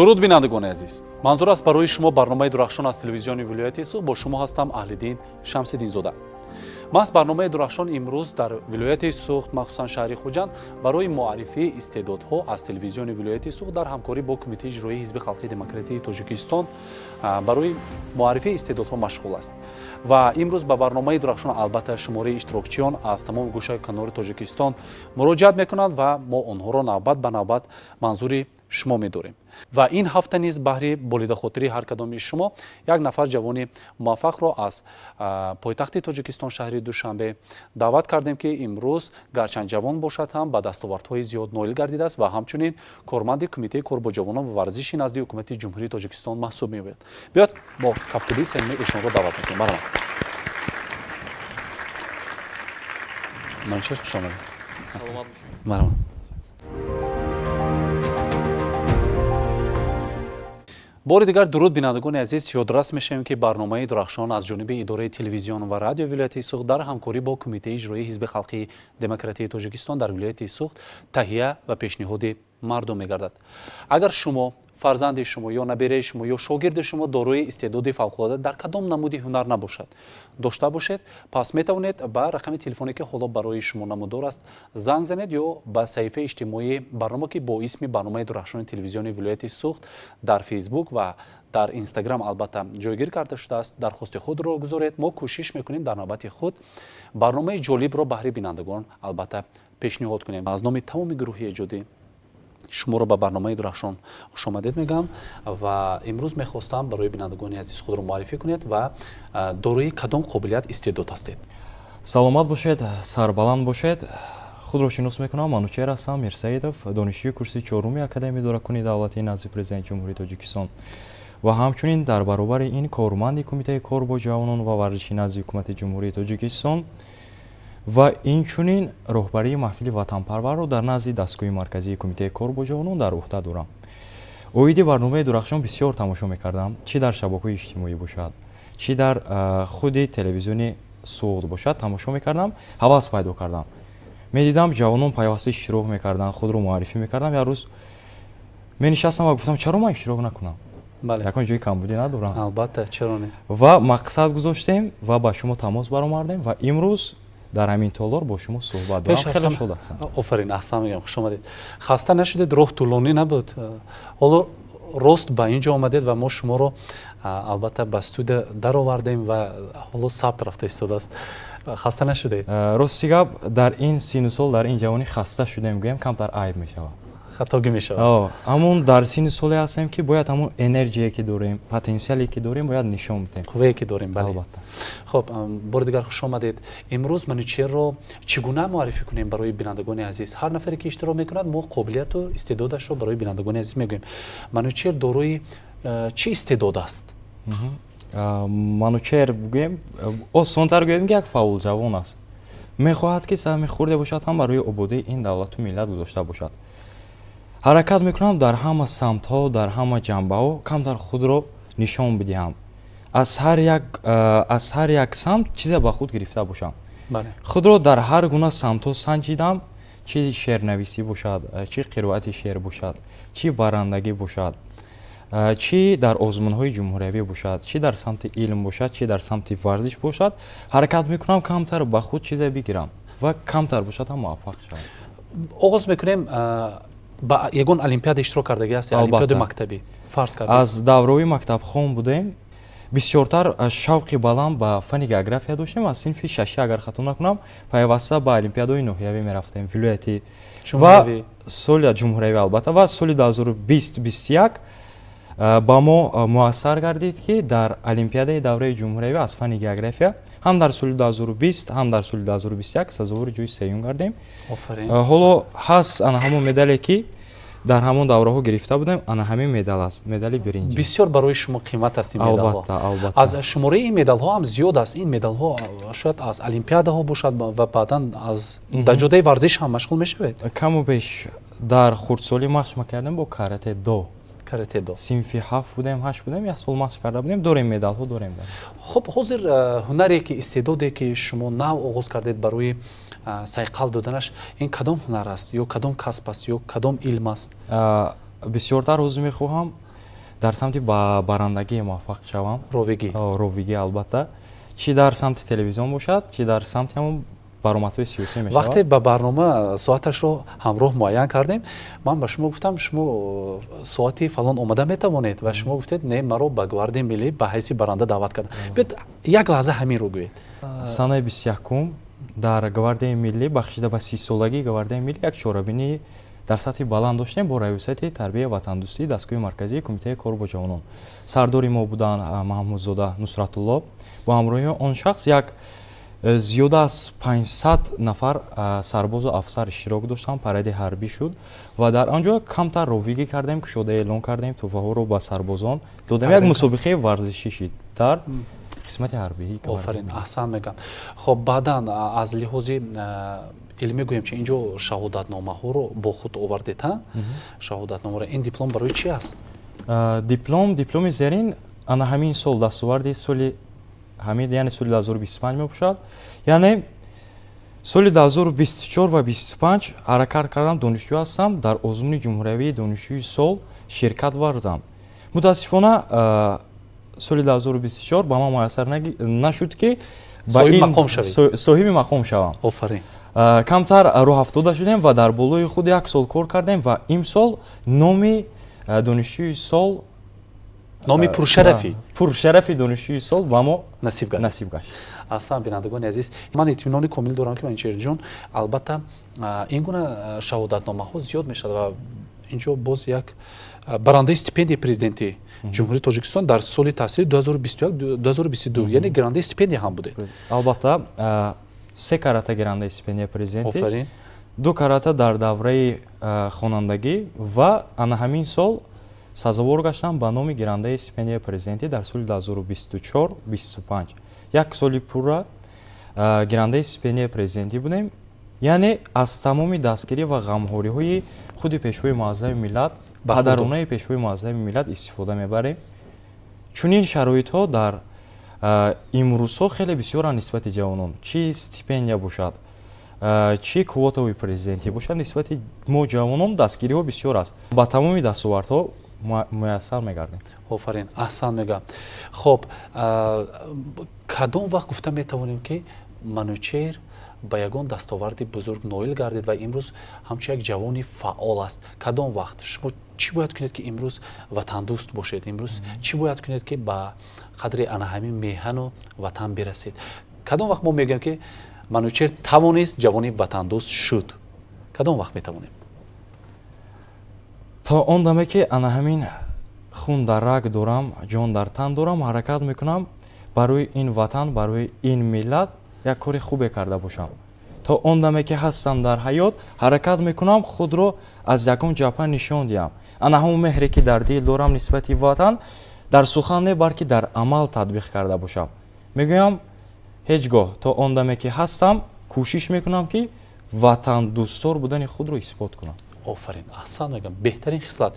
Дуруд, бинандагони азиз! Манзур аст барои шумо барномаи Дурахшон аз телевизиони вилояти Суғд. Бо шумо ҳастам Аҳлиддин Шамсиддинзода. Маҳз барномаи Дурахшон имрӯз дар вилояти Суғд, махсусан шаҳри Хуҷанд, барои муаррифии истеъдодҳо аз телевизиони вилояти Суғд дар ҳамкорӣ бо Кумитаи иҷроии Ҳизби халқии демократии Тоҷикистон барои муаррифии истеъдодҳо машғул аст. Ва имрӯз ба барномаи Дурахшон албатта шумораи иштирокчиён аз тамоми гӯшаи канори Тоҷикистон муроҷиат мекунанд ва мо онҳоро навбат ба навбат манзури шумо медорем. Ва ин ҳафта низ баҳри болидахотири ҳар кадоми шумо як нафар ҷавони муваффақро аз пойтахти Тоҷикистон, шаҳри Душанбе, даъват кардем, ки имрӯз гарчанд ҷавон бошад ҳам, ба дастовардҳои зиёд ноил гардидааст ва ҳамчунин корманди Кумитаи кор бо ҷавонон ва варзиши назди Ҳукумати Ҷумҳурии Тоҷикистон маҳсуб меёбад. Биёд, бо кафкӯбии самимӣ эшонро даъват мекунем. Баромад, Манучер, хуш омадед. Марҳамат. Бори дигар дуруд, бинандагони азиз! Ёдрас мешавем, ки барномаи Дурахшон аз ҷониби идораи телевизион ва радио вилояти Суғд дар ҳамкорӣ бо Кумитаи иҷроии Ҳизби халқии демократии Тоҷикистон дар вилояти Суғд таҳия ва пешниҳоди мардум мегардад. Агар шумо, фарзанди шумо ё набераи шумо ё шогирди шумо дорои истеъдоди фавқулода дар кадом намуди ҳунар набошад, дошта бошед, пас метавонед ба рақами телефоне, ки ҳоло барои шумо намудор аст, занг занед ё ба саҳифаи иҷтимоии барнома, ки бо исми барномаи Дурахшони телевизиони вилояти Суғд дар Фейсбук ва дар Инстаграм албатта ҷойгир карда шудааст, дархости худро гузоред. Мо кӯшиш мекунем дар навбати худ барномаи ҷолибро баҳри бинандагон албатта пешниҳод кунем. Аз номи тамоми гурӯҳи эҷодӣ шуморо ба барномаи Дурахшон хушомадед мегӯям ва имрӯз мехостам барои бинандагони азиз худро муаррифӣ кунед ва дорои кадом қобилият, истеъдод ҳастед. Саломат бошед, сарбаланд бошед. Худро шинос мекунам, Манучер ҳастам Мирсаидов, донишҷӯи курси чоруми Академияи идоракунии давлатии назди Президенти Ҷумҳурии Тоҷикистон ва ҳамчунин дар баробари ин корманди Кумитаи кор бо ҷавонон ва варзиши назди Ҳукумати Ҷумҳурии Тоҷикистон ва инчунин роҳбарии маҳфили ватанпарварро дар назди дастгоҳи марказии Кумитаи кор бо ҷавонон дар уҳда дорам. Оиди барномаи Дурахшон бисёр тамошо мекардам, чӣ дар шабакаҳои иҷтимоӣ бошад, чӣ дар худи телевизиони Суғд бошад, тамошо мекардам, ҳавас пайдо кардам. Медидам, ҷавонон пайваста иштирок мекарданд, худро муаррифӣ мекардам. Як рӯз менишастам ва гуфтам, чаро ман иштирок накунам, ягон ҷои камбудӣ надорам. Албатта, чаро не? Ва мақсад гузоштем ва ба шумо тамос баромардем ва имрӯз дар ҳамин толор бо шумо суҳбат дорам. Хеле шод ҳастам. Офарин, аҳсан мегӯям, хуш омадед. Хаста нашудед? Роҳ тӯлонӣ набуд? Ҳоло рост ба ин ҷо омадед ва мо шуморо албатта ба студия даровардем ва ҳоло сабт рафта истодааст. Хаста нашудед? Рости гап, дар ин сину сол, дар ин ҷавонӣ хаста шудем гӯем, камтар айб мешавад. Хатогӣ мешавад. Ҳамун дар синни соле ҳастем, ки бояд ҳамун энергие, ки дорем, потенсиале, ки дорем, бояд нишон бидем. Қуввае, ки дорем, бале. Албатта. Хуб, бори дигар хуш омадед. Имрӯз Манучерро чӣ гуна муаррифӣ кунем барои бинандагони азиз? Ҳар нафаре, ки иштирок мекунад, мо қобилияту истеъдодашро барои бинандагони азиз мегӯем. Манучер дорои чӣ истеъдод аст? Манучер гӯем, осонтар гӯем, ки як фаъол ҷавон аст, мехоҳад, ки саҳми хурде бошад ҳам барои ободии ин давлату миллат гузошта бошад. Ҳаракат мекунам дар ҳама самтҳо, дар ҳама ҷанбаҳо камтар худро нишон бидиҳам, аз ҳар як самт чизе ба худ гирифта бошам. Худро дар ҳар гуна самтҳо санҷидам, чӣ шеърнависӣ бошад, чӣ қироати шеър бошад, чӣ баррандагӣ бошад, чӣ дар озмунҳои ҷумҳуриявӣ бошад, чӣ дар самти илм бошад, чӣ дар самти варзиш бошад. Ҳаракат мекунам камтар ба худ чизе бигирам ва камтар бошад ҳам муваффақ шавам. Оғоз мекунем. Ба ягон олимпиада иштирок кардагӣ ҳастед, олимпиадаи мактабӣ, фарз кардем? Аз давраҳои мактабхон будем, бисёртар шавқи баланд ба фанни география доштем. Аз синфи шашӣ, агар хато накунам, пайваста ба олимпиадаҳои ноҳиявӣ мерафтем, вилоятӣ ва соли ҷумҳуриявӣ, албатта. Ва соли 2020-21 ба мо муассар гардид, ки дар олимпиадаи давраи ҷумҳуриявӣ аз фанни география ҳам дар соли 2020, ҳам дар соли 2021 сазовори ҷои сеюм гардем. Ҳоло ҳаст ана ҳамон медале, ки дар ҳамон давраҳо гирифта будем, ана ҳамин медал аст, медали биринҷӣ. Бисёр барои шумо қимат аст ин медалҳо. Албатта, албатта. Аз шумораи ин медалҳо ҳам зиёд аст. Ин медалҳо шояд аз олимпиадаҳо бошад ва баъдан аз дар ҷодаи варзиш ҳам машғул мешавед? Каму беш дар хурдсолӣ машқ мекардем бо карате до. Карате до. Синфи ҳафт будем, ҳашт будем, як сол машқ карда будем, дорем, медалҳо дорем. Хуб, ҳозир ҳунаре ки, истеъдоде, ки шумо нав оғоз кардед барои сайқал доданаш, ин кадом ҳунар аст ё кадом касб аст ё кадом илм аст? Бисёртар ҳозир мехоҳам Дар самти барандагӣ муваффақ шавам. Ровигӣ. Ровигӣ, албатта, чӣ дар самти телевизион бошад, чӣ дар самти ҳамон баромадҳои сиёсӣ мешавад. Вақте ба барнома соаташро ҳамроҳ муайян кардем, ман ба шумо гуфтам, шумо соати фалон омада метавонед, ва шумо гуфтед, не, маро ба Гвардияи миллӣ ба ҳайси баранда даъват кардам. Биёд, як лаҳза ҳаминро гӯед. Санаи 21-ум дар Гвардияи миллӣ, бахшида ба 30-солагии Гвардияи миллӣ, як чорабинӣ дар сатҳи баланд доштем бо Раёсати тарбияи ватандӯстии дастгоҳи марказии Кумитаи кор бо ҷавонон. Сардори мо буданд Маҳмудзода Нусратулло. Бо ҳамроҳии он шахс як зиёда аз 500 нафар сарбозу афсар иштирок доштанд. Паради ҳарбӣ шуд ва дар он ҷо камтар ровигӣ кардем, кушода эълон кардем, туҳфаҳоро ба сарбозон додем. Як мусобиқаи варзишӣ шид дар қисмати ҳарбӣ. Офарин, аҳсан мегӯям. Хоб, баъдан аз лиҳози илмӣ гӯем, чи инҷо шаҳодатномаҳоро бо худ овардед, ҳа? Шаҳодатномаро, ин диплом барои чи аст? Диплом, дипломи зерин ана ҳамин сол дастоварди соли ҳамин, яъне соли 2025 мебошад. Яъне соли 2024 ва 25 ҳаракат кардам, донишҷӯ ҳастам, дар озмуни ҷумҳуриявии донишҷӯи сол ширкат варзам. Мутаассифона, соли 2024 ба ман муяссар нашуд, ки соҳиби мақом шавам. Офарин. Камтар рӯҳафтода шудем ва дар болои худ як сол кор кардем ва имсол номи донишҷӯи сол, номи пуршарафӣ, пуршарафи донишҷӯи сол ба мо насиб гашт. Насиб гашт. Аҳсан. Бинандагони азиз, ман итминони комил дорам, ки Манучеҳрҷон, албатта, ин гуна шаҳодатномаҳо зиёд мешавад ва инҷо боз як барандаи стипендияи Президенти Ҷумҳурии Тоҷикистон дар соли таҳсили 2021-2022, яъне гирандаи стипендия ҳам будед. Албатта, се карата гирандаи стипендияи президентӣ. Офарин. Ду карата дар давраи хонандагӣ ва ана ҳамин сол сазовор гаштам ба номи гирандаи стипендияи президентӣ дар соли 2024-25. Як соли пурра гирандаи стипендияи президентӣ будем, яъне аз тамоми дастгирӣ ва ғамхориҳои худи Пешвои муаззами миллат, падаронаи Пешвои муаззами миллат истифода мебарем. Чунин шароитҳо дар имрӯзҳо хеле бисёранд нисбати ҷавонон, чӣ стипендия бошад, чӣ квотаи президентӣ бошад, нисбати мо ҷавонон дастгириҳо бисёр аст. Ба тамоми дастовардҳо муяссар мегардем. Офарин, аҳсан мегӯям. Хоб, кадом вақт гуфта метавонем, ки Манучеҳр ба ягон дастоварди бузург ноил гардид ва имрӯз ҳамчун як ҷавони фаъол аст? Кадом вақт шумо чӣ бояд кунед, ки имрӯз ватандӯст бошед? Имрӯз чӣ бояд кунед, ки ба қадри ана ҳамин меҳану ватан бирасед? Кадом вақт мо мегӯем, ки Манучеҳр тавонист, ҷавони ватандӯст шуд? Кадом вақт метавонем? То он даме ки ана ҳамин хун дар раг дорам, ҷон дар тан дорам, ҳаракат мекунам барои ин ватан, барои ин миллат як кори хубе карда бошам. То он даме ки ҳастам дар ҳаёт, ҳаракат мекунам худро аз ягон ҷабҳа нишон диҳам. Ана ҳамон меҳре, ки дар дил дорам нисбати ватан, дар сухан не, балки дар амал татбиқ карда бошам. Мегӯям, ҳеҷ гоҳ, то он даме ки ҳастам, кӯшиш мекунам, ки ватандӯстдор будани худро исбот кунам. Офарин, аҳсан мегӯям, беҳтарин хислат.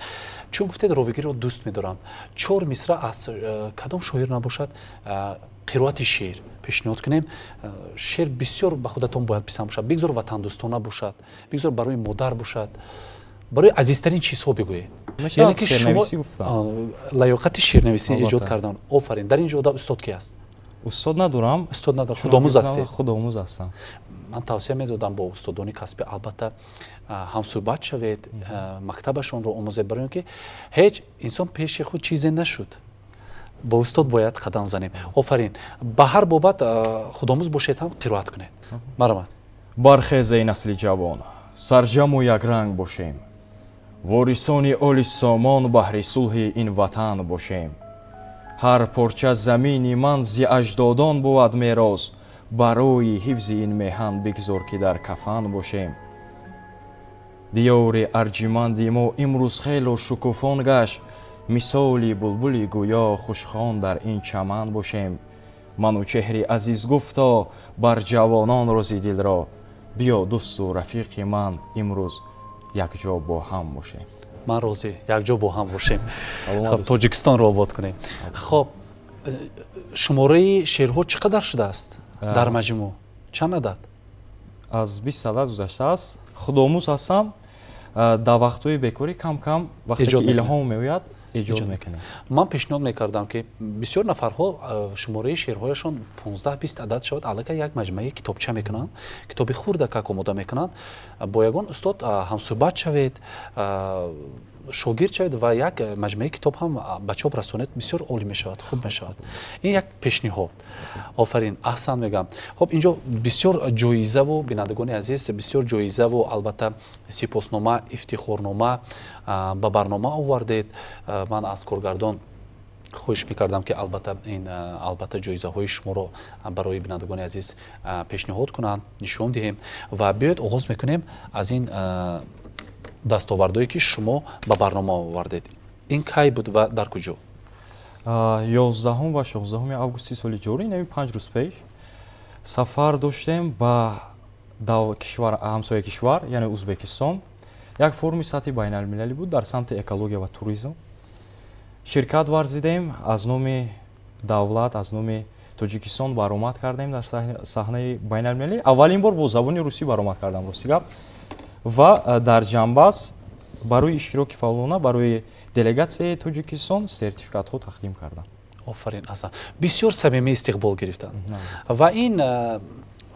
Чун гуфтед, ровигиро дӯст медорам, чор мисра аз кадом шоир набошад, қироати шеър пешниҳод кунем. Шеър бисёр ба худатон бояд писанд бошад, бигзор ватандӯстона бошад, бигзор барои модар бошад, барои азизтарин чизҳо бигӯед. Яъне ки шумо лаёқати шеърнависӣ эҷод кардан. Офарин. Дар ин ҷода устод ки аст? Устод надорам. Устод надорам, худомӯз ҳастед. Худомӯз ҳастам. Ман тавсия медодам, бо устодони касбӣ, албатта, ҳамсӯҳбат шавед, мактабашонро омӯзед, барои он ки ҳеҷ инсон пеши худ чизе нашуд, бо устод бояд қадам занем. Офарин. Ба ҳар бобат, худомӯз бошед ҳам, қироат кунед, марҳамат. Бархез, эй насли ҷавон, сарҷаму якранг бошем, ворисони оли Сомон, баҳри сулҳи ин ватан бошем. Ҳар порча замини ман зи аҷдодон бувад мерос, барои ҳифзи ин меҳан бигзор, ки дар кафан бошем. Диёри арҷиманди мо имрӯз хело шукуфон гашт, мисоли булбули гӯё хушхон дар ин чаман бошем. Манучеҳри азиз, гуфто бар ҷавонон рози дилро, биё, дӯсту рафиқи ман, имрӯз якҷо бо ҳам бошем. Ман розӣ, якҷо бо ҳам бошем. Хоб, Тоҷикистонро обод кунем. Хоб, шумораи шеърҳо чӣ қадар шудааст дар маҷмӯъ? Чанд адад? Аз 20 адад гузаштааст. Худомӯз ҳастам, дар вақтҳои бекорӣ кам кам, вақте ки илҳом меояд. Эҷод мекунем. Ман пешниҳод мекардам, ки бисёр нафарҳо шумораи шеърҳояшон 15-20 адад шавад, аллакай як маҷмӯаи китобча мекунанд, китоби хурдакак омода мекунанд. Бо ягон устод ҳамсӯҳбат шавед, шогирд шавед ва як маҷмӯаи китоб ҳам ба чоп расонед, бисёр олӣ мешавад, хуб мешавад. Ин як пешниҳод. Офарин, аҳсан мегӯям. Хуб, инҷо бисёр ҷоизаву, бинандагони азиз, бисёр ҷоизаву, албатта, сипоснома, ифтихорнома ба барнома овардед. Ман аз коргардон хоҳиш мекардам, ки албатта ин, албатта, ҷоизаҳои шуморо барои бинандагони азиз пешниҳод кунанд, нишон диҳем. Ва биёед, оғоз мекунем аз ин дастовардое, ки шумо ба барнома овардед. Ин кай буд ва дар куҷо? 11 ва 16 августи соли ҷорӣ, нами 5 рӯз пеш, сафар доштем ба кишвар, ҳамсоя кишвар, яъне Узбекистон. Як форуми сатҳи байналмилалӣ буд дар самти экология ва туризм. Ширкат варзидем, аз номи давлат, аз номи Тоҷикистон баромад кардем дар саҳнаи байналмилалӣ. Аввалин бор бо забони русӣ баромад кардам, рости гап. Ва дар ҷанбаз барои иштироки фаъолона барои делегатсияи Тоҷикистон сертификатҳо тақдим кардам. Офарин, аҳсан. Бисёр самимӣ истиқбол гирифтанд ва ин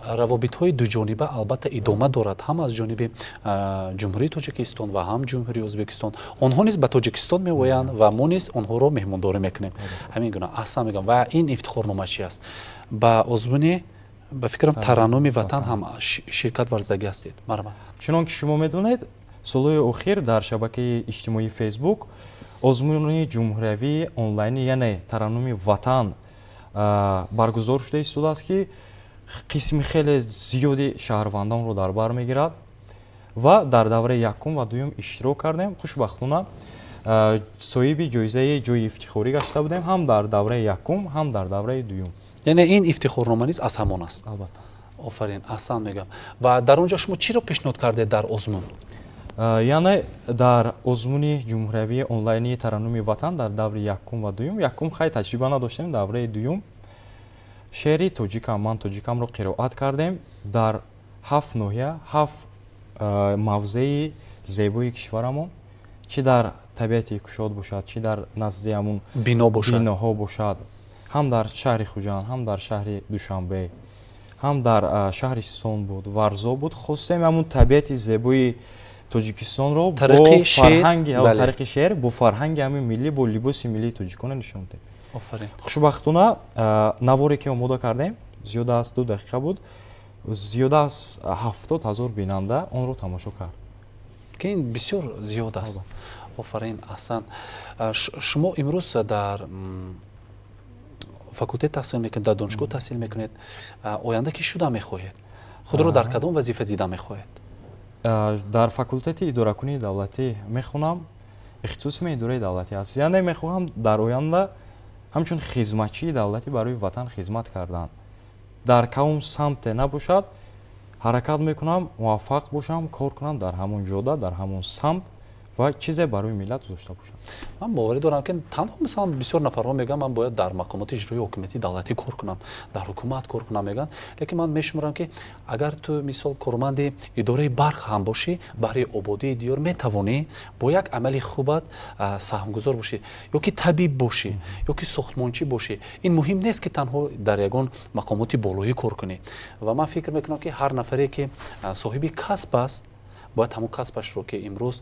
равобитҳои дуҷониба, албатта, идома дорад, ҳам аз ҷониби Ҷумҳурии Тоҷикистон ва ҳам Ҷумҳурии Ӯзбекистон. Онҳо низ ба Тоҷикистон меоянд ва мо низ онҳоро меҳмондорӣ мекунем. Ҳамин гуна. Аҳсан мегӯям. Ва ин ифтихорнома чи аст? Ба озмуни, ба фикрам, Тараннуми ватан ҳам ширкат варзидагӣ ҳастед. Марҳамат. Чунон ки шумо медонед, солҳои охир дар шабакаи иҷтимоии Фейсбук озмуни ҷумҳуриявии онлайнӣ, яъне Тараннуми ватан, баргузор шуда истодааст, ки қисми хеле зиёди шаҳрвандонро дар бар мегирад. Ва дар давраи якум ва дуюм иштирок кардем. Хушбахтона, соҳиби ҷоизаи ҷои ифтихорӣ гашта будем ҳам дар давраи якум, ҳам дар давраи дуюм. Яъне ин ифтихорнома низ аз ҳамон аст? Албатта. Офарин, аҳсан мегӯям. Ва дар он ҷо шумо чиро пешниҳод кардед дар озмун? Яъне дар озмуни ҷумҳуриявии онлайнии Тараннуми ватан дар даври якум ва дуюм, якум хай таҷриба надоштем, давраи дуюм шеъри «Тоҷикам, ман тоҷикамро» қироат кардем дар ҳафт ноҳия, ҳафт мавзеи зебои кишварамон, чӣ дар табиати кушод бошад, чӣ дар назди ҳамун бино бошад. Биноҳо бошад, ҳам дар шаҳри Хуҷанд, ҳам дар шаҳри Душанбе, ҳам дар шаҳри Систон буд, Варзоб буд. Хостем ҳамун табиати зебои Тоҷикистонро бо Тариқи шеър, фарҳанги бале. тариқи шеър, бо фарҳанги ҳамин миллӣ, бо либоси миллии тоҷикона нишон диҳем. Офарин. Хушбахтона, наворе ки омода кардем, зиёда аз 2 дақиқа буд, зиёда аз 70 000 бинанда онро тамошо кард. Ки ин бисёр зиёд аст. Офарин, аҳсан. Шумо имрӯз дар факултет таҳсил мекунед, дар донишгоҳ таҳсил мекунед. Оянда кӣ шуда мехоҳед? Худро дар кадом вазифа дида мехоҳед? Дар факултети идоракунии давлатӣ мехонам, ихтисоси ман идораи давлатӣ аст. Яъне мехоҳам дар оянда ҳамчун хизматчии давлатӣ барои ватан хизмат кардан. Дар кадом самте набошад, ҳаракат мекунам муваффақ бошам, кор кунам дар ҳамон ҷода, дар ҳамон самт ва чизе барои миллат гузошта бошам. Ман боварӣ дорам, ки танҳо, мисалан, бисёр нафарҳо мегӯянд, ман бояд дар мақомоти иҷроии ҳокимияти давлатӣ кор кунам, дар ҳукумат кор кунам, мегӯянд. Лекин ман мешуморам, ки агар ту, мисол, корманди идораи барқ ҳам бошӣ, баҳри ободии диёр метавонӣ бо як амали хубат саҳмгузор бошӣ, ё ки табиб бошӣ, ё ки сохтмончӣ бошӣ. Ин муҳим нест, ки танҳо дар ягон мақомоти болоӣ кор кунӣ. Ва ман фикр мекунам, ки ҳар нафаре, ки соҳиби касб аст, бояд ҳамон касбашро, ки имрӯз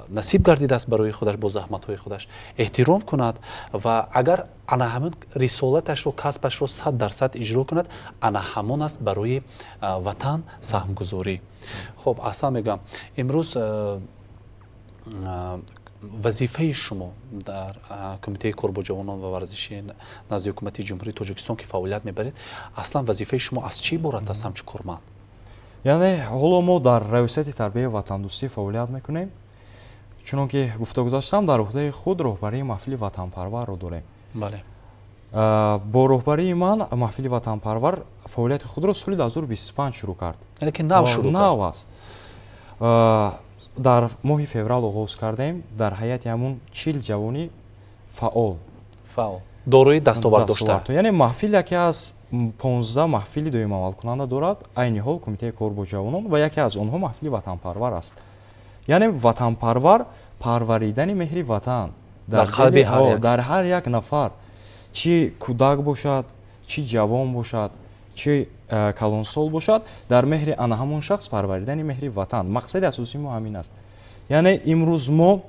насиб гардидааст барои худаш бо заҳматҳои худаш, эҳтиром кунад ва агар ана ҳамон рисолаташро, касбашро 100% иҷро кунад, ана ҳамон аст барои ватан саҳмгузорӣ. Хуб, аҳсан мегӯям. Имрӯз вазифаи шумо дар Кумитаи кор бо ҷавонон ва варзиши назди Ҳукумати Ҷумҳурии Тоҷикистон, ки фаъолият мебаред, аслан вазифаи шумо аз чӣ иборат аст ҳамчун корманд? Яъне ҳоло мо дар Раёсати тарбияи ватандӯстӣ фаъолият мекунем. Чунон ки гуфта гузаштам, дар уҳдаи худ роҳбарии маҳфили ватанпарварро дорем. Бо роҳбарии ман маҳфили ватанпарвар фаъолияти худро соли 2025 шурӯъ кард. Яъне ки нав шурӯъ кард. Нав аст. Дар моҳи феврал оғоз кардем дар ҳайати ҳамун 40 ҷавони фаъол. Фаъол, дорои дастовард дошта. Яъне маҳфил яке аз 15 маҳфили доимамалкунанда дорад айни ҳол Кумитаи кор бо ҷавонон ва яке аз онҳо маҳфили ватанпарвар аст. Яъне ватанпарвар, парваридани меҳри ватан. Дар қалби ҳар як, дар ҳар як нафар, чӣ кӯдак бошад, чӣ ҷавон бошад, чӣ калонсол бошад, дар меҳри ана ҳамон шахс парваридани меҳри ватан. Мақсади асосии мо ҳамин аст. Яъне имрӯз мо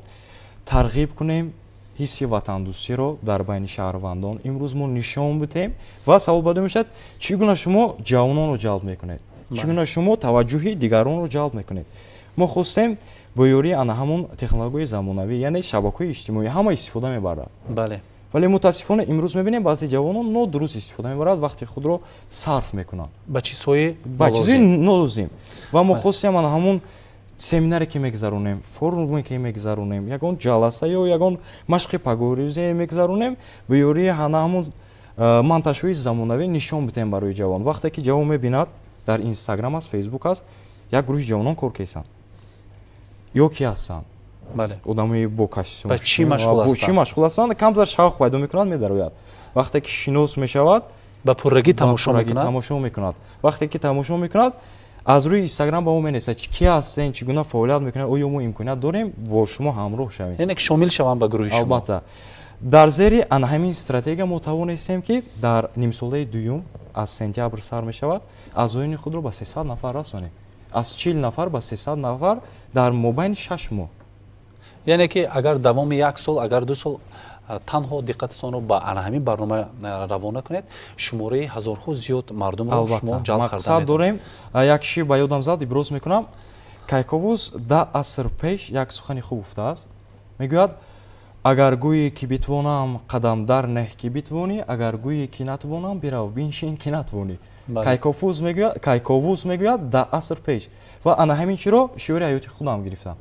тарғиб кунем ҳисси ватандӯстиро дар байни шаҳрвандон, имрӯз мо нишон бидиҳем. Ва савол пайдо мешавад, чӣ гуна шумо ҷавононро ҷалб мекунед, чӣ гуна шумо таваҷҷӯҳи дигаронро ҷалб мекунед? Мо хостем бо ёрии ана ҳамон технологияи замонавӣ, яъне шабакаҳои иҷтимоӣ, ҳама истифода мебарад. Вале мутаассифона имрӯз мебинем, баъзе ҷавонон нодуруст истифода мебарад, вақти худро сарф мекунанд ба чизҳои ба чизҳои нолозим. Ва мо хостем ана ҳамон семинаре ки мегузаронем, форуме ки мегузаронем, ягон ҷаласа ё ягон машқи пагоҳирӯзие мегузаронем, ба ёрии ана ҳамон монтажҳои замонавӣ нишон бидиҳем барои ҷавон. Вақте ки ҷавон мебинад, дар Инстаграм аст, Фейсбук аст, як гурӯҳи ҷавонон кор кесанд ё ки ҳастанд, одамои бо костюм, ба чӣ машғул бо чӣ машғул ҳастанд, камтар шавқ пайдо мекунад, медарояд. Вақте ки шинос мешавад, ба пуррагӣ тамошо мекунад. Тамошо мекунад. Вақте ки тамошо мекунад, аз рӯи Инстаграм ба мо менависад, ки ҳастен, чӣ гуна фаъолият мекунед, оё мо имконият дорем бо шумо ҳамроҳ шавем? Яъне ки шомил шаванд ба гурӯҳи шумо. Албатта, дар зери ана ҳамин стратегия мо тавонистем, ки дар нимсолаи дуюм, аз сентябр сар мешавад, аъзоёни худро ба 300 нафар расонем, аз 40 нафар ба 300 нафар дар мобайни 6 моҳ. Яъне ки агар давоми як сол, агар 2 сол танҳо диққататонро ба ана ҳамин барнома равона кунед, шумораи ҳазорҳо зиёд мардумро шумо ҷалб карда. Дорем. Як ши ба ёдам зад, иброз мекунам. Кайковус 10 аср пеш як сухани хуб гуфтааст. Мегӯяд: «Агар гӯӣ, ки битвонам, қадам дар неҳ, ки битвонӣ, агар гӯӣ, ки натвонам, бирав биншин, ки натвонӣ». Кайковус мегӯяд 10 аср пеш. Ва ана ҳамин чиро шиори ҳаёти худам гирифтам.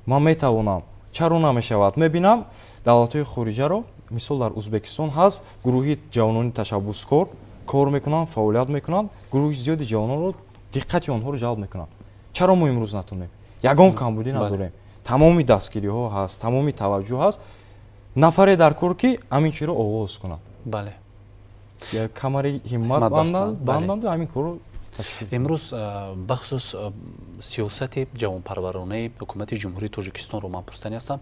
Ман метавонам, чаро намешавад? Мебинам давлатҳои хориҷаро, мисол, дар Узбекистон ҳаст гурӯҳи ҷавонони ташаббускор, кор мекунанд, фаъолият мекунанд, гурӯҳи зиёди ҷавононро, диққати онҳоро ҷалб мекунанд. Чаро мо имрӯз натонем? Ягон камбудӣ надорем, тамоми дастгириҳо ҳаст, тамоми таваҷҷӯҳ ҳаст. Нафаре дар кор, ки ҳамин чиро оғоз кунад, камари ҳиммат банданду ҳамин корро. Имрӯз бахусус сиёсати ҷавонпарваронаи ҳукумати Ҷумҳурии Тоҷикистонро ман пурсидани ҳастам: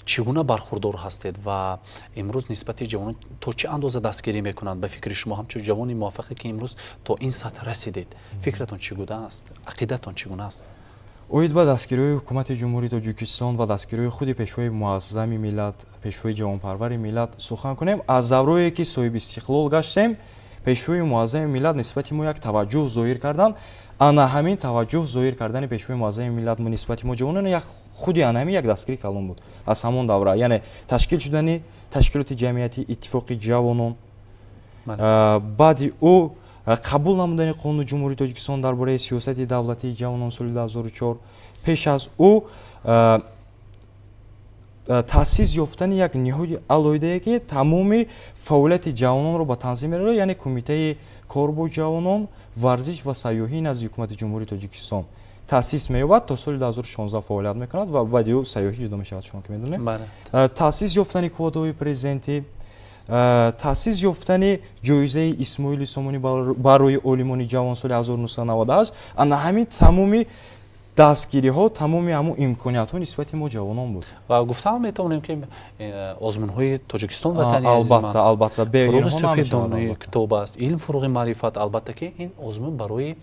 чӣ гуна бархурдор ҳастед ва имрӯз нисбати ҷавонон то чӣ андоза дастгирӣ мекунанд? Ба фикри шумо, ҳамчун ҷавони муваффақе, ки имрӯз то ин сатҳ расидед, фикратон чӣ гуна аст, ақидатон чӣ гуна аст? Оид ба дастгириҳои ҳукумати Ҷумҳурии Тоҷикистон ва дастгириҳои худи Пешвои муаззами миллат, Пешвои ҷавонпарвари миллат сухан кунем, аз даврое ки соҳиби истиқлол гаштем, Пешвои муаззами миллат нисбати мо як таваҷҷӯҳ зоҳир карданд. Ана ҳамин таваҷҷӯҳ зоҳир кардани Пешвои муаззами миллат нисбати мо, ҷавонон, як худи ана ҳамин як дастгири калон буд аз ҳамон давра, яъне ташкил шудани ташкилоти ҷамъиятӣ Иттифоқи ҷавонон, баъди ӯ қабул намудани Қонуни Ҷумҳурии Тоҷикистон дар бораи сиёсати давлатии ҷавонон соли 2004, пеш аз ӯ таъсис ёфтани як ниҳоди алоҳидае, ки тамоми фаъолияти ҷавононро ба танзим мерарад, яъне Кумитаи кор бо ҷавонон, варзиш ва сайёҳӣ назди Ҳукумати Ҷумҳурии Тоҷикистон таъсис меёбад, то соли 2016 фаъолият мекунад ва баъди ӯ сайёҳӣ ҷудо мешавад, шумо ки медонед. Таъсис ёфтани квотаҳои президентӣ, таъсис ёфтани ҷоизаи Исмоили Сомонӣ барои олимони ҷавон соли 1998, ана ҳамин тамоми дастгириҳо, тамоми ҳамун имкониятҳо нисбати мо, ҷавонон, буд. Ва гуфтаам метавонем, ки озмунҳои Тоҷикистон Ватани Албатта, албатта. Фуруғи субҳи донои китоб аст, илм фуруғи маърифат. Албатта, ки ин озмун барои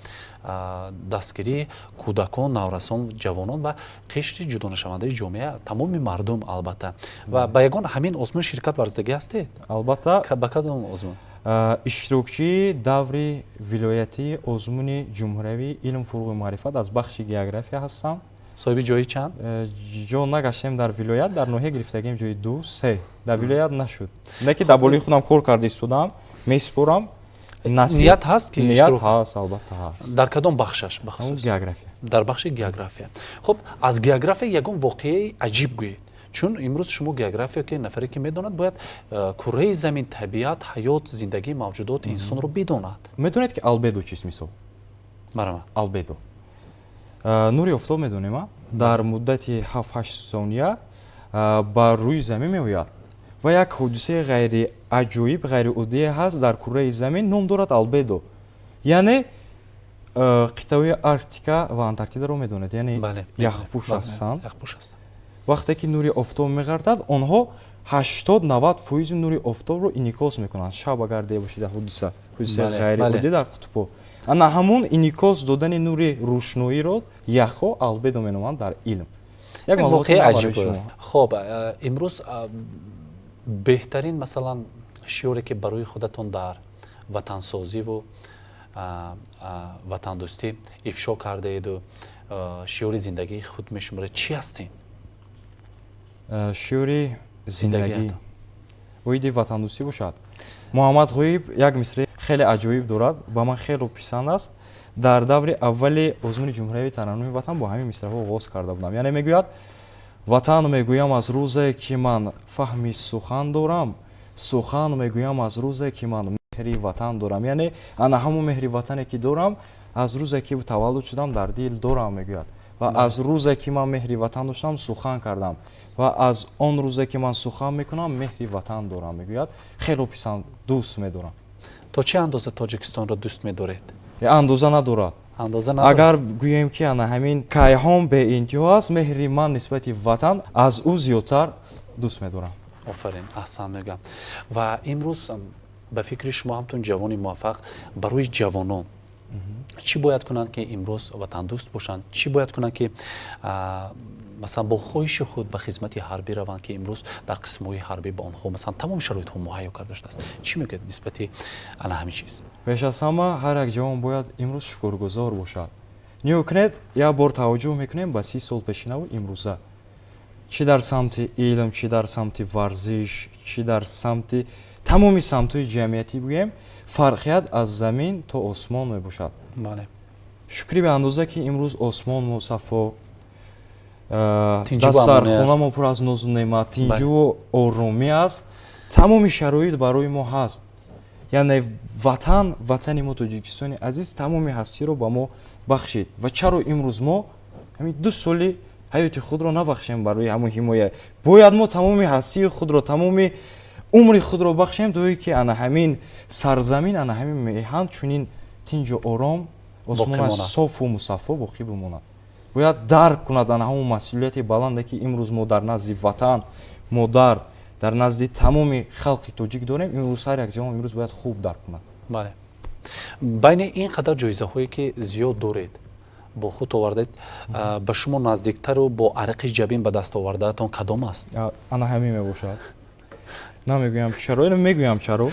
дастгирии кӯдакон, наврасон, ҷавонон ва қишри ҷудонашавандаи ҷомеа, тамоми мардум, албатта. Ва ба ягон ҳамин озмун ширкат варзидагӣ ҳастед? Албатта. Ба кадом озмун? Иштирокчии даври вилоятии озмуни ҷумҳуриявии «Илм, фуруғи маърифат» аз бахши география ҳастам. Соҳиби ҷои чанд? Ҷо нагаштем дар вилоят, дар ноҳия гирифтагем ҷои ду, се, дар вилоят нашуд. Не ки дар болои худам кор карда истодам, месупорам. Ният ҳаст ки Ният ҳаст, албатта, ҳаст. Дар кадом бахшаш бахусус? География. Дар бахши география. Хуб, аз география ягон воқеаи аҷиб гӯед, чун имрӯз шумо география, ки нафаре ки медонад, бояд кураи замин, табиат, ҳаёт, зиндагии мавҷудот, инсонро бидонад. Медонед, ки албедо чист, мисол? Марама. Албедо, нури офтоб медонем, дар муддати 7-8 сония ба рӯи замин меояд. Ва як ҳодисаи ғайриаҷоиб, ғайриоддие ҳаст дар кураи замин, ном дорад албедо. Яъне қитъаҳои Арктика ва Антарктидаро медонед, яъне яхпӯш ҳастанд. Яхпӯш ҳастанд. Вақте ки нури офтоб меғалтад, онҳо 80-90% нури офтобро инъикос мекунанд. Шаб агар дида бошед, ҳодиса ғайриоддӣ дар қутбҳо. Ана ҳамон инъикос додани нури рӯшноиро яхҳо албедо меноманд дар илм. Як воқеаи аҷиб аст. Хоб, имрӯз беҳтарин, масалан, шиоре ки барои худатон дар ватансозиву ватандӯстӣ ифшо кардаеду шиори зиндагии худ мешуморед, чӣ ҳастин? Шиори зиндагӣ оиди ватандӯстӣ бошад. Муҳаммад Ғоиб як мисраи хеле аҷоиб дорад, ба ман хело писанд аст. Дар даври аввали озмуни ҷумҳуриявии тараннуми ватан бо ҳамин мисраҳо оғоз карда будам. Яъне мегӯяд: ватан мегӯям аз рӯзе ки ман фаҳми сухан дорам, сухан мегӯям аз рӯзе ки ман меҳри ватан дорам. Яъне ана ҳамон меҳри ватане ки дорам, аз рӯзе ки таваллуд шудам, дар дил дорам, мегӯяд. Ва аз рӯзе ки ман меҳри ватан доштам, сухан кардам, ва аз он рӯзе ки ман сухан мекунам, меҳри ватан дорам, мегӯяд. Хело писанд, дӯст медорам. То чӣ андоза Тоҷикистонро дӯст медоред? Андоза надорад. Агар гӯем ки ана ҳамин кайҳон беинтиҳо аст, меҳри ман нисбати ватан аз ӯ зиёдтар дӯст медорам. Офарин, аҳсан мегӯям. Ва имрӯз ба фикри шумо, ҳамтун ҷавони муваффақ, барои ҷавонон чӣ бояд кунанд, ки имрӯз ватандӯст бошанд? Чӣ бояд кунанд, ки масалан бо хоҳиши худ ба хизмати ҳарбӣ раванд, ки имрӯз дар қисмҳои ҳарбӣ ба онҳо масалан тамоми шароитҳо муҳайё карда шудааст? Чӣ мегӯяд нисбати ана ҳамин чиз? Пеш аз ҳама, ҳар як ҷавон бояд имрӯз шукргузор бошад. Нигоҳ кунед, як бор таваҷҷӯҳ мекунем ба 30 сол пешинаву имрӯза, чӣ дар самти илм, чӣ дар самти варзиш, чӣ дар самти тамоми самтҳои ҷамъиятӣ бигӯем, фарқият аз замин то осмон мебошад. Шукри беандоза, ки имрӯз осмон мусаффо, дастархона мо пур аз нозу неъмат, тинҷуву оромӣ аст, тамоми шароит барои мо ҳаст. Яъне ватан, ватани мо, Тоҷикистони азиз, тамоми ҳастиро ба мо бахшид. Ва чаро имрӯз мо ҳамин 2 соли ҳаёти худро набахшем барои ҳамон ҳимоя? Бояд мо тамоми ҳастии худро, тамоми умри худро бахшем, то ки ана ҳамин сарзамин, ана ҳамин меҳан чунин тинҷу ором, осмонаш софу мусаффо боқӣ бимонад. Бояд дарк кунад ана ҳамон масъулияти баланде, ки имрӯз мо дар назди ватан, модар, дар назди тамоми халқи тоҷик дорем. Имрӯз ҳар як ҷавон имрӯз бояд хуб дарк кунад. Бале, байни ин қадар ҷоизаҳое ки зиёд доред, бо худ овардед, ба шумо наздиктару бо арақи ҷабин ба даст овардаатон кадом аст? Ана ҳамин мебошад. Намегӯям чаро, мегӯям чаро.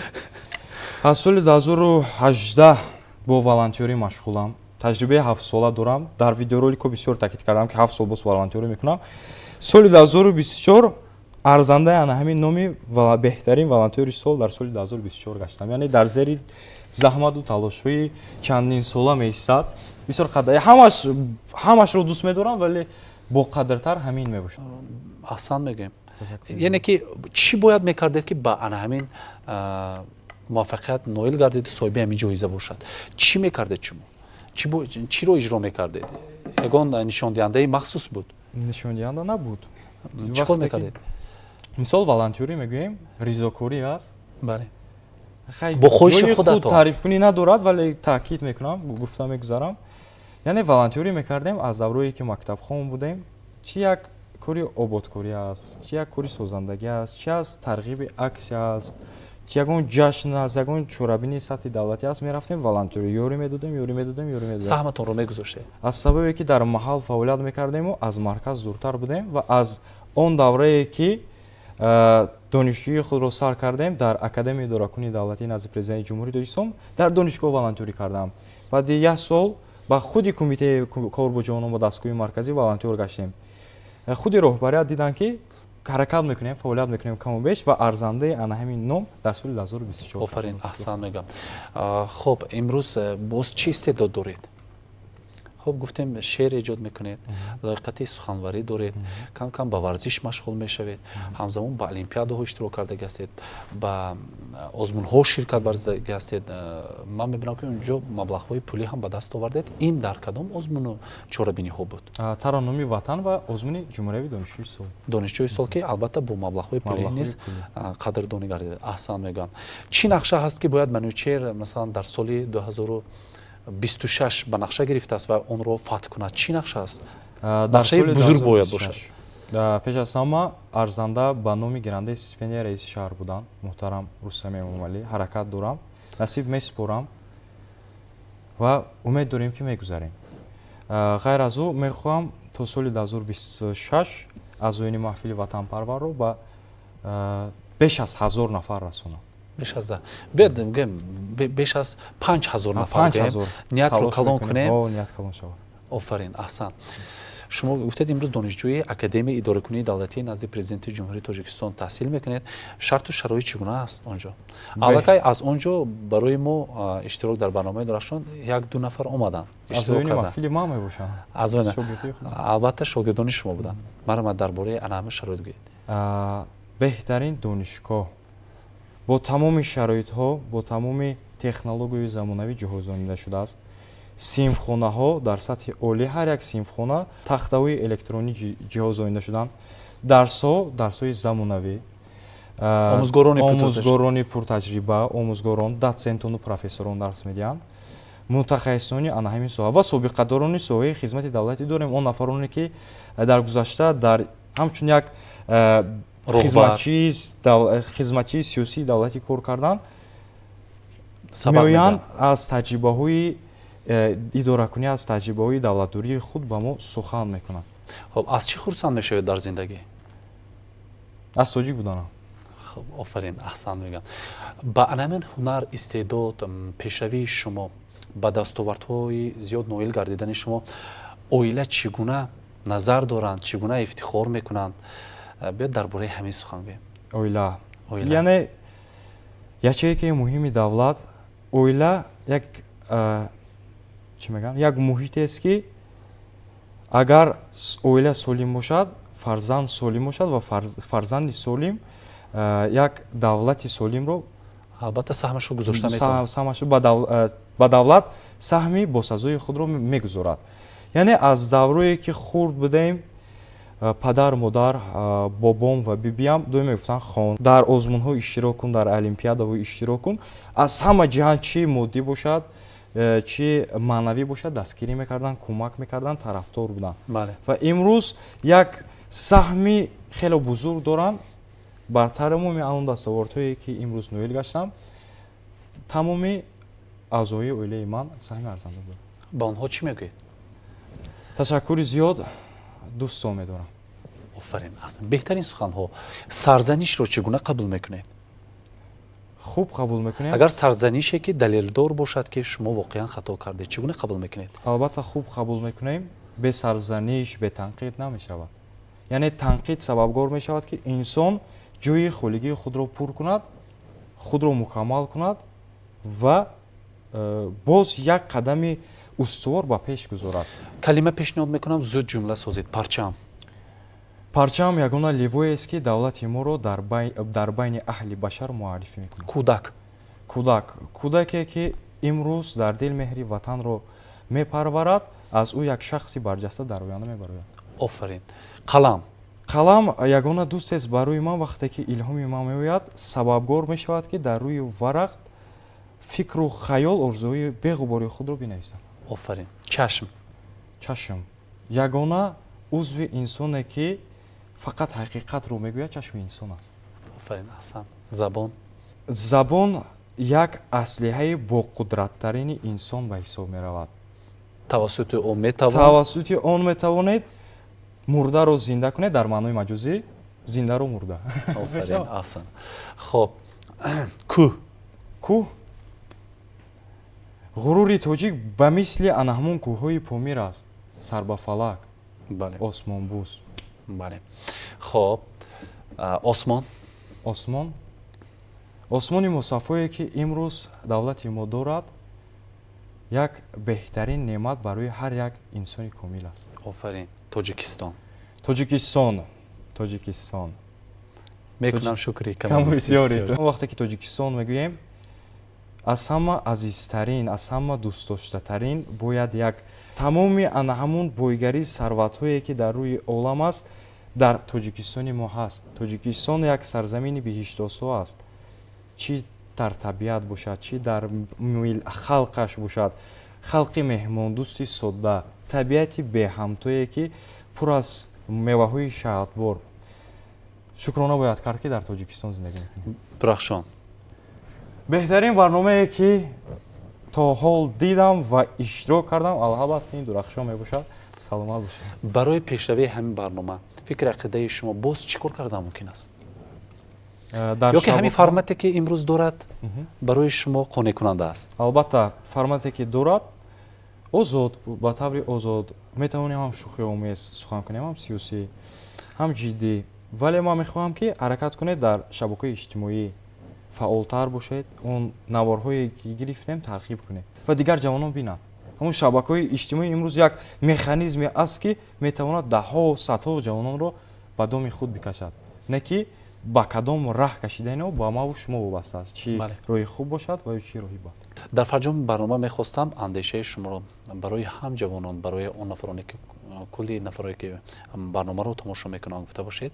Аз соли 2018 бо волонтёрӣ машғулам, таҷрибаи 7-сола дорам. Дар видеоролико бисёр таъкид кардам, ки 7 сол боз волонтёрӣ мекунам. Соли 2024 арзандаи ана ҳамин номи беҳтарин волонтёри сол дар соли 2024 гаштам. Яъне дар зери заҳмату талошҳои чандинсола меистад. Бисёр ҳамашро дӯст медорам, вале боқадртар ҳамин мебошад. Аҳсан мегӯем. Яъне ки чӣ бояд мекардед, ки ба ана ҳамин муваффақият ноил гардиду соҳиби ҳамин ҷоиза бошад? Чӣ мекардед шумо? Чиро иҷро мекардед? Ягон нишондиҳандаи махсус буд? Нишондиҳанда набуд. Чӣ кор мекардед? Мисол, волонтёрӣ мегӯем, ризокорӣ аст. Бале, бо хоҳиши худатон. Таърифкунӣ надорад, вале таъкид мекунам, гуфта мегузарам. Яъне волонтёрӣ мекардем аз даврое ки мактабхон будем. Чӣ як кори ободкорӣ аст, чӣ як кори созандагӣ аст, чӣ аз тарғиби аксия аст, чӣ ягон ҷашн аст, ягон чорабинии сатҳи давлатӣ аст, мерафтем волонтёрӣ, ёрӣ медодем, ёрӣ медодем, ёрӣ медодем. Саҳматонро мегузоштед. Аз сабабе ки дар маҳал фаъолият мекардему аз марказ дуртар будем ва аз он даврае ки донишҷӯии худро сар кардем дар Академияи идоракунии давлатии назди Президенти Ҷумҳурии Тоҷикистон, дар донишгоҳ волонтёрӣ кардам. Баъди як сол ба худи Кумитаи кор бо ҷавонон ба дастгоҳи марказӣ волонтёр гаштем. Худи роҳбарият диданд, ки ҳаракат мекунем, фаъолият мекунем каму беш, ва арзандаи ана ҳамин ном дар соли 2024. Офарин, аҳсан мегӯям. Хуб, имрӯз боз чӣ истеъдод доред? Хуб, гуфтем, шеър эҷод мекунед, лоиқати суханварӣ доред, кам кам ба варзиш машғул мешавед, ҳамзамон ба олимпиадаҳо иштирок кардаги ҳастед, ба озмунҳо ширкат варзидаги ҳастед. Ман мебинам, ки унҷо маблағҳои пулӣ ҳам ба даст овардед. Ин дар кадом озмуну чорабиниҳо буд? Тараннуми ватан ва озмуни ҷумҳуриявии донишҷӯи сол. Донишҷӯи сол, ки албатта бо маблағҳои пулӣ низ қадрдонӣ гардид. Аҳсан мегӯям. Чӣ нақша ҳаст, ки бояд Манучер масалан дар соли 2026 ба нақша гирифтааст ва онро фатҳ кунад? Чӣ нақша аст? Нақшаи бузург бояд бошад. Пеш аз ҳама, арзанда ба номи гирандаи стипендияи раиси шаҳр будан, муҳтарам Рустами Эмомалӣ, ҳаракат дорам, насиб месупорам ва умед дорем, ки мегузарем. Ғайр аз ӯ, мехоҳам то соли 2026 аъзоёни маҳфили ватанпарварро ба беш аз 1000 нафар расонам. Беш аз, биёд гӯем, беш аз 5000 нафар. Ниятро калон кунем. Ният калон шавад. Офарин, аҳсан. Шумо гуфтед, имрӯз донишҷӯи Академияи идоракунии давлатии назди Президенти Ҷумҳурии Тоҷикистон таҳсил мекунед. Шарту шароит чӣ гуна аст он ҷо? Аллакай аз он ҷо барои мо иштирок дар барномаи Дурахшон як ду нафар омаданд. Маҳфили ман мебошанд. Албатта, шогирдони шумо буданд. Марҳамат, дар бораи ана ҳамин шароит гӯед. Беҳтарин донишгоҳ, бо тамоми шароитҳо, бо тамоми технологияи замонавӣ ҷиҳозонида шудааст. Синфхонаҳо дар сатҳи олӣ, ҳар як синфхона тахтаҳои электронӣ ҷиҳозонида шуданд. Дарсҳо дарсҳои замонавӣ, омӯзгорони пуртаҷриба, омӯзгорон, дотсентону профессорон дарс медиҳанд, мутахассисони ана ҳамин соҳа ва собиқадорони соҳаи хизмати давлатӣ дорем. Он нафароне, ки дар гузашта дар ҳамчун як хизматчии сиёсии давлатӣ кор карданд, меоянд, аз таҷрибаҳои идоракунӣ, аз таҷрибаҳои давлатдории худ ба мо сухан мекунанд. Хуб, аз чӣ хурсанд мешавед дар зиндагӣ? Аз тоҷик буданам. Хуб, офарин, аҳсан мегӯям. Ба анамин ҳунар, истеъдод, пешравии шумо, ба дастовардҳои зиёд ноил гардидани шумо оила чӣ гуна назар доранд, чӣ гуна ифтихор мекунанд? Биёд, дар бораи ҳамин сухан гӯем. Оила, яъне ячейкаи муҳими давлат. Оила як, чӣ мегӯянд, як муҳитест, ки агар оила солим бошад, фарзанд солим бошад ва фарзанди солим як давлати солимро Албатта, саҳмашро гузошта метавонад. Саҳмашро ба давлат, саҳми босазои худро мегузорад. Яъне аз даврое ки хурд будем, падар, модар, бобом ва бибиям доим мегуфтанд: «Хон, дар озмунҳо иштирок кун, дар олимпиадаҳо иштирок кун». Аз ҳама ҷиҳат, чӣ моддӣ бошад, чӣ маънавӣ бошад, дастгирӣ мекарданд, кӯмак мекарданд, тарафдор буданд ва имрӯз як саҳми хеле бузург доранд бар тамоми он дастовардҳое, ки имрӯз ноил гаштам. Тамоми аъзои оилаи ман саҳми арзанда доранд. Ба онҳо чӣ мегӯед? Ташаккури зиёд, дӯстон медорам. Офарин, беҳтарин суханҳо. Сарзанишро чӣ гуна қабул мекунед? Хуб қабул мекунем. Агар сарзанише, ки далелдор бошад, ки шумо воқеан хато кардед, чӣ гуна қабул мекунед? Албатта, хуб қабул мекунем. Бе сарзаниш, бе танқид намешавад. Яъне танқид сабабгор мешавад, ки инсон ҷои холигии худро пур кунад, худро мукаммал кунад ва боз як қадами устувор ба пеш гузорад. Калима пешниҳод мекунам, зуд ҷумла созед. Парчам. Парчам ягона ливоест, ки давлати моро дар байни аҳли башар муаррифӣ мекунад. Кӯдак. Кӯдак, кӯдаке, ки имрӯз дар дил меҳри ватанро мепарварад, аз ӯ як шахси барҷаста дар оянда мебарояд. Офарин. Қалам. Қалам ягона дӯстест барои ман. Вақте ки илҳоми ман меояд, сабабгор мешавад, ки дар рӯи варақ фикру хаёл, орзуҳои беғубори худро бинависам. Офарин. Чашм. Чашм, ягона узви инсоне, ки фақат ҳақиқатро мегӯяд, чашми инсон аст. Офарин, аҳсан. Забон. Забон як аслиҳаи боқудраттарини инсон ба ҳисоб меравад. Тавассути он метавон Тавассути он метавонед мурдаро зинда кунед, дар маънои маҷозӣ зиндаро мурда. Офарин, аҳсан. Хоб, кӯҳ. Кӯҳ, ғурури тоҷик ба мисли ана ҳамон кӯҳҳои Помир аст, сарбафалак, осмонбӯс. Бале, хоб, осмон. Осмон, осмони мусаффое, ки имрӯз давлати мо дорад, як беҳтарин неъмат барои ҳар як инсони комил аст. Офарин. Тоҷикистон. Тоҷикистон, Тоҷикистон. Мекунам шукри. Вақте ки Тоҷикистон мегӯем, аз ҳама азизтарин, аз ҳама дӯстдоштатарин бояд як тамоми ана ҳамун бойгарии сарватҳое, ки дар рӯи олам аст, дар Тоҷикистони мо ҳаст. Тоҷикистон як сарзамини биҳиштосо аст, чӣ дар табиат бошад, чӣ дар халқаш бошад. Халқи меҳмондӯсти содда, табиати беҳамтое, ки Пур аз меваҳои шаҳдбор. Шукрона бояд кард, ки дар Тоҷикистон зиндагӣ мекунем. Дурахшон. Беҳтарин барномае, ки то ҳол дидам ва иштирок кардам, албатта, ин Дурахшон мебошад. Саломат бошед. Барои пешравии ҳамин барнома, фикри ақидаи шумо, боз чӣ кор кардан мумкин аст? Ё ки ҳамин формате, ки имрӯз дорад, барои шумо қонеъкунанда аст? Албатта, формате, ки дорад, озод, ба таври озод метавонем ҳам шӯхиомез сухан кунем, ҳам сиёсӣ, ҳам ҷиддӣ. Вале ман мехоҳам, ки ҳаракат кунед, дар шабакаҳои иҷтимоӣ фаъолтар бошед, он наворҳое, ки гирифтем, тарғиб кунед ва дигар ҷавонон бинанд. Ҳамон шабакаҳои иҷтимоӣ имрӯз як механизме аст, ки метавонад даҳҳо, садҳо ҷавононро ба доми худ бикашад. Не ки ба кадом раҳ кашидани о ба маву шумо вобаста аст, чӣ роҳи хуб бошад ва ё чӣ роҳи бад. Дар фарҷоми барнома мехостам андешаи шуморо барои ҳам ҷавонон, барои он нафароне ки, кулли нафароне, ки барномаро тамошо мекунанд, гуфта бошед,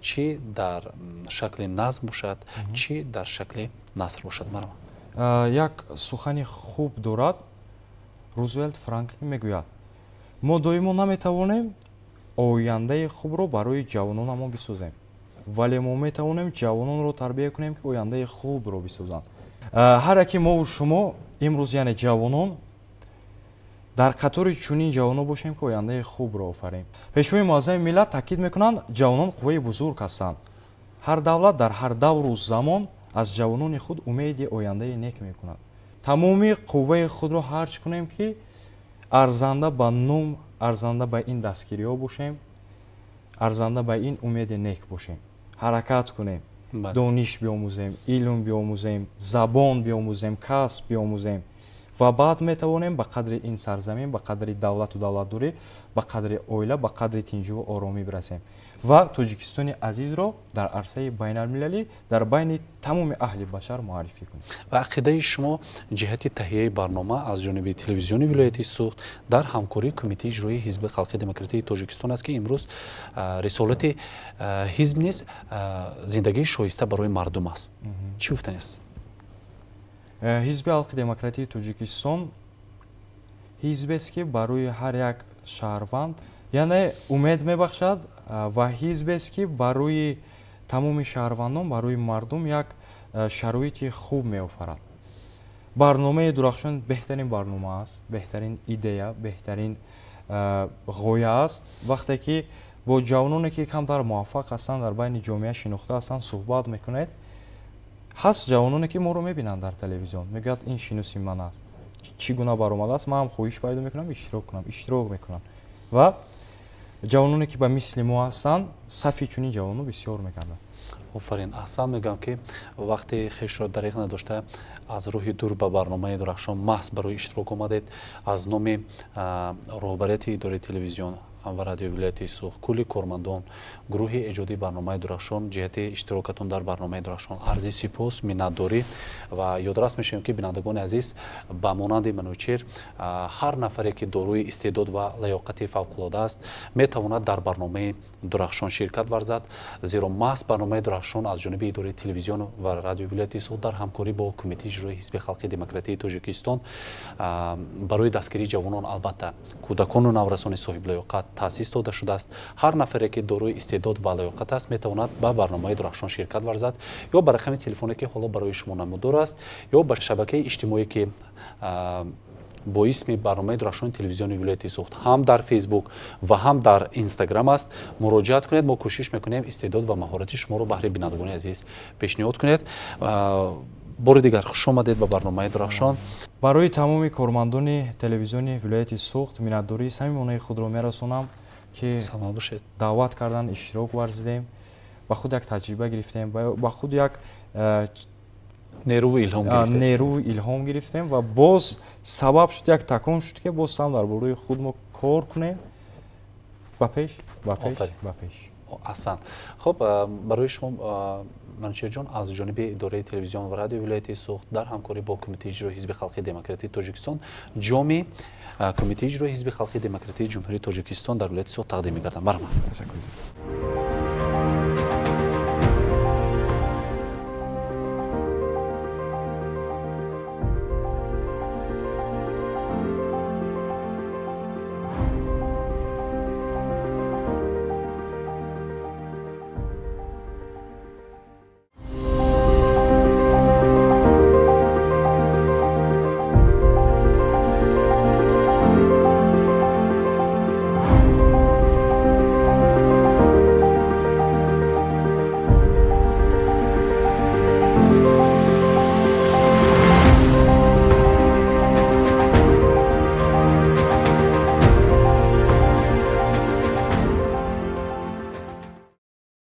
чӣ дар шакли назм бошад, чӣ дар шакли наср бошад. Марҳамат. Як сухани хуб дорад Рузвелт Франклин, мегӯяд: «Мо доимо наметавонем ояндаи хубро барои ҷавононамон бисозем, вале мо метавонем ҷавононро тарбия кунем, ки ояндаи хубро бисозанд». Ҳар яке мову шумо имрӯз, яъне ҷавонон, дар қатори чунин ҷавонон бошем, ки ояндаи хубро офарем. Пешвои муаззами миллат таъкид мекунанд: ҷавонон қувваи бузург ҳастанд. Ҳар давлат дар ҳар давру замон аз ҷавонони худ умеди ояндаи нек мекунад. Тамоми қувваи худро харҷ кунем, ки арзанда ба ном, арзанда ба ин дастгириҳо бошем, арзанда ба ин умеди нек бошем. Ҳаракат кунем, дониш биомӯзем, илм биомӯзем, забон биомӯзем, касб биомӯзем ва баъд метавонем ба қадри ин сарзамин, ба қадри давлату давлатдорӣ, ба қадри оила, ба қадри тинҷуву оромӣ бирасем ва Тоҷикистони азизро дар арсаи байналмилалӣ, дар байни тамоми аҳли башар муаррифӣ кунем. Ва ақидаи шумо ҷиҳати таҳияи барнома аз ҷониби телевизиони вилояти Суғд дар ҳамкории Кумитаи иҷроии Ҳизби халқи демократии Тоҷикистон аст, ки имрӯз рисолати ҳизб низ зиндагии шоиста барои мардум аст, чӣ гуфтанист? Ҳизби халқи демократии Тоҷикистон ҳизбест, ки барои ҳар як шаҳрванд, яъне, умед мебахшад ва ҳизбест, ки барои тамоми шаҳрвандон, барои мардум як шароити хуб меофарад. Барномаи Дурахшон беҳтарин барнома аст, беҳтарин идея, беҳтарин ғоя аст. Вақте ки бо ҷавононе, ки камтар муваффақ ҳастанд, дар байни ҷомеа шинохта ҳастанд, суҳбат мекунед, ҳаст ҷавононе, ки моро мебинанд дар телевизион, мегӯяд: «Ин шиноси ман аст, чӣ гуна баромадааст? Ман ҳам хоҳиш пайдо мекунам иштирок кунам». Иштирок мекунам ва ҷавононе, ки ба мисли мо ҳастанд, сафи чунин ҷавонон бисёр мекарданд. Офарин, аҳсан. Мегӯям, ки вақти хешро дариқ надошта, аз рӯҳи дур ба барномаи Дурахшон маҳз барои иштирок омадед. Аз номи роҳбарияти идораи телевизион ва радиои вилояти Суғд, кулли кормандон, гурӯҳи эҷодии барномаи Дурахшон, ҷиҳати иштирокатон дар барномаи Дурахшон арзи сипос, миннатдорӣ ва ёдрас мешавем, ки, бинандагони азиз, ба монанди Манучер ҳар нафаре, ки дорои истеъдод ва лаёқати фавқулода аст, метавонад дар барномаи Дурахшон ширкат варзад, зеро маҳз барномаи Дурахшон аз ҷониби идораи телевизион ва радиои вилояти Суғд дар ҳамкорӣ бо Кумитаи иҷроии Ҳизби халқи демократии Тоҷикистон барои дастгирии ҷавонон, албатта, кӯдакону наврасони соҳиблаёқат таъсис дода шудааст. Ҳар нафаре, ки дорои истеъдод ва лаёқат аст, метавонад ба барномаи Дурахшон ширкат варзад ё ба рақами телефоне, ки ҳоло барои шумо намудор аст, ё ба шабакаи иҷтимоӣ, ки бо исми барномаи Дурахшони телевизиони вилояти Суғд ҳам дар Фейсбук ва ҳам дар Инстаграм аст, муроҷиат кунед. Мо кӯшиш мекунем истеъдод ва маҳорати шуморо баҳри бинандагони азиз пешниҳод кунед. Бори дигар хуш омадед ба барномаи Дурахшон. Барои тамоми кормандони телевизиони вилояти Суғд миннатдории самимонаи худро мерасонам, ки Саломат бошед. даъват карданд, иштирок варзидем, ба худ як таҷриба гирифтем, ба худ як нерӯву илҳом гирифтем. Нерӯву илҳом гирифтем ва боз сабаб шуд, як такон шуд, ки боз ҳам дар бораи худ мо кор кунем. Ба пеш, ба пеш, ба пеш! Аҳсан. Хуб, барои шумо, Манучерҷон, аз ҷониби идораи телевизион ва радиои вилояти Суғд дар ҳамкорӣ бо Кумитаи иҷрои Ҳизби халқи демократии Тоҷикистон ҷоми Кумитаи иҷрои Ҳизби халқи демократии Ҷумҳурии Тоҷикистон дар вилояти Суғд тақдим мегардам. Марҳамат. Ташаккур.